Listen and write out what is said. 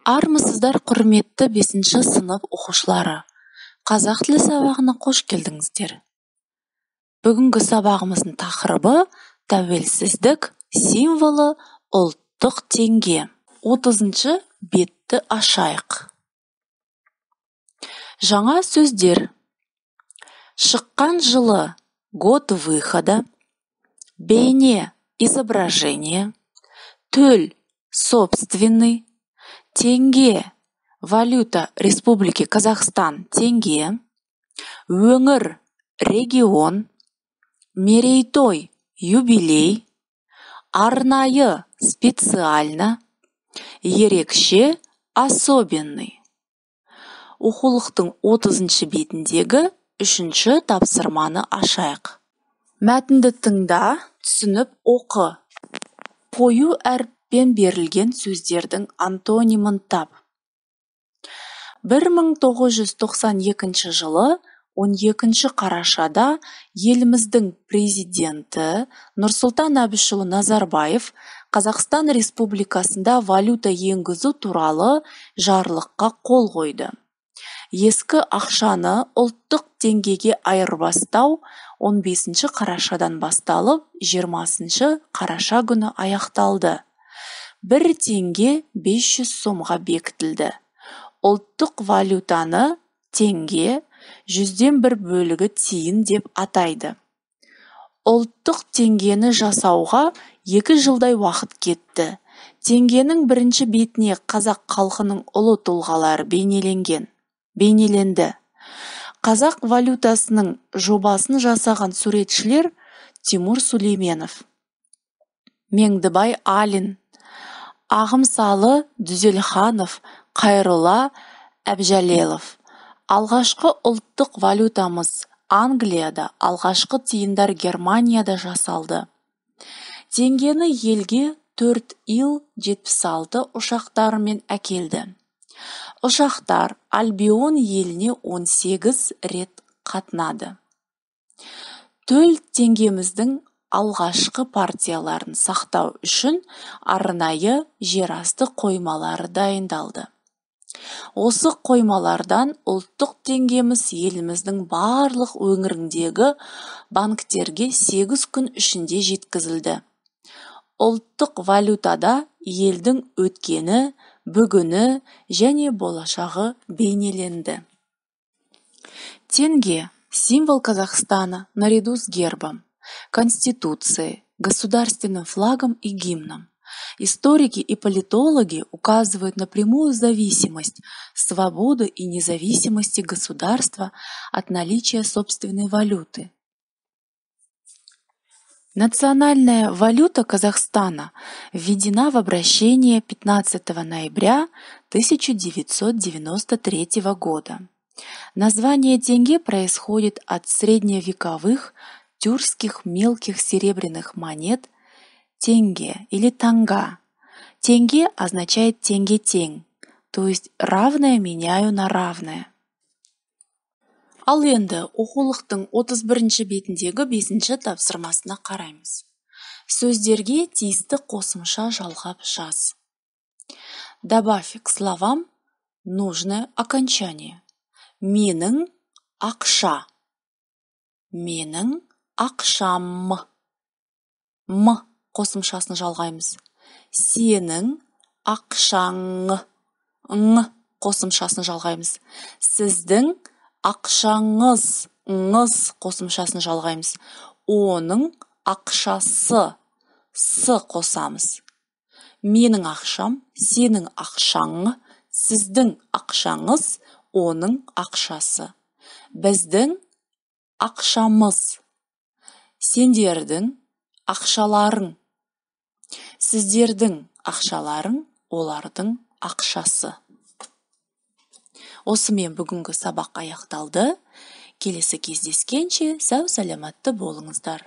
Армысыздар, құрметті 5-ші сынып оқушылары! Қазақ тілі сабағына қош келдіңіздер. Бүгінгі сабағымыздың тақырыбы тәуелсіздік символы ұлттық теңге. 30-шы бетті ашайық. Жаңа сөздер. Шыққан жылы год выхода, бейне изображение, төл собственный, теңге валюта Республики Казахстан теңге, өңір регион, мерейтой юбилей, арнайы специально, ерекше особенный. Оқулықтың 30-шы бетіндегі 3-ші тапсырманы ашайық. Мәтінді тыңда, түсініп оқы. Қою әріппен берілген сөздердің антонимін тап. 1992 жылы 12 қарашада еліміздің президенті Нұрсұлтан Әбішұлы Назарбаев Қазақстан Республикасында валюта енгізу туралы жарлыққа қол қойды. Ескі ақшаны ұлттық теңгеге айырбастау 15 қарашадан басталып, 20 қараша күні аяқталды. 1 теңге 500 сомға бекітілді. Ұлттық валютаны теңге 1/1 бөлігі тиын деп атайды. Ұлттық теңгені жасауға 2 жылдай уақыт кетті. Теңгенің бірінші бетіне қазақ халқының ұлы тұлғалары бейнеленді. Қазақ валютасының жобасын жасаған суретшілер Тимур Сүлейменов, Меңдібай Алин, Ағымсалы Дүзелханов, Қайролла Әбжәлелов. Алғашқы ұлттық валютамыз Англияда, алғашқы тиындар Германияда жасалды. Теңгені елге 4 Ил-76 ұшақтарымен әкелді. Ұшақтар Альбион еліне 18 рет қатынады. Төл теңгеміздің алғашқы партияларын сақтау үшін арнайы жерасты қоймалары дайындалды. Осы қоймалардан ұлттық теңгеміз еліміздің барлық өңіріндегі банктерге 8 күн ішінде жеткізілді. Ұлттық валютада елдің өткені, бүгіні және болашағы бейнеленді. Тенге – символ Казахстана наряду с гербом, Конституцией, государственным флагом и гимном. Историки и политологи указывают на прямую зависимость свободы и независимости государства от наличия собственной валюты. Национальная валюта Казахстана введена в обращение 15 ноября 1993 года. Название тенге происходит от средневековых тюркских мелких серебряных монет тенге или танга. Тенге означает тенге-тең, то есть равное меняю на равное. Ал енді оқулықтың 31-ші бетіндегі 5-ші тапсырмасына қараймыз. Сөздерге тиісті қосымша жалғап жаз. Добавь к словам нужное окончание. Менің ақша. Менің ақшам. М қосымшасын жалғаймыз. Сенің ақшаң. Ң қосымшасын жалғаймыз. Сіздің ақшаңыз, ңыз қосымшасын жалғаймыз. Оның ақшасы, с қосамыз. Менің ақшам, сенің ақшаң, сіздің ақшаңыз, оның ақшасы. Біздің ақшамыз, сендердің ақшаларың, сіздердің ақшаларың, олардың ақшасы. Осымен бүгінгі сабақ аяқталды. Келесі кездескенше сау-саламатты болыңыздар.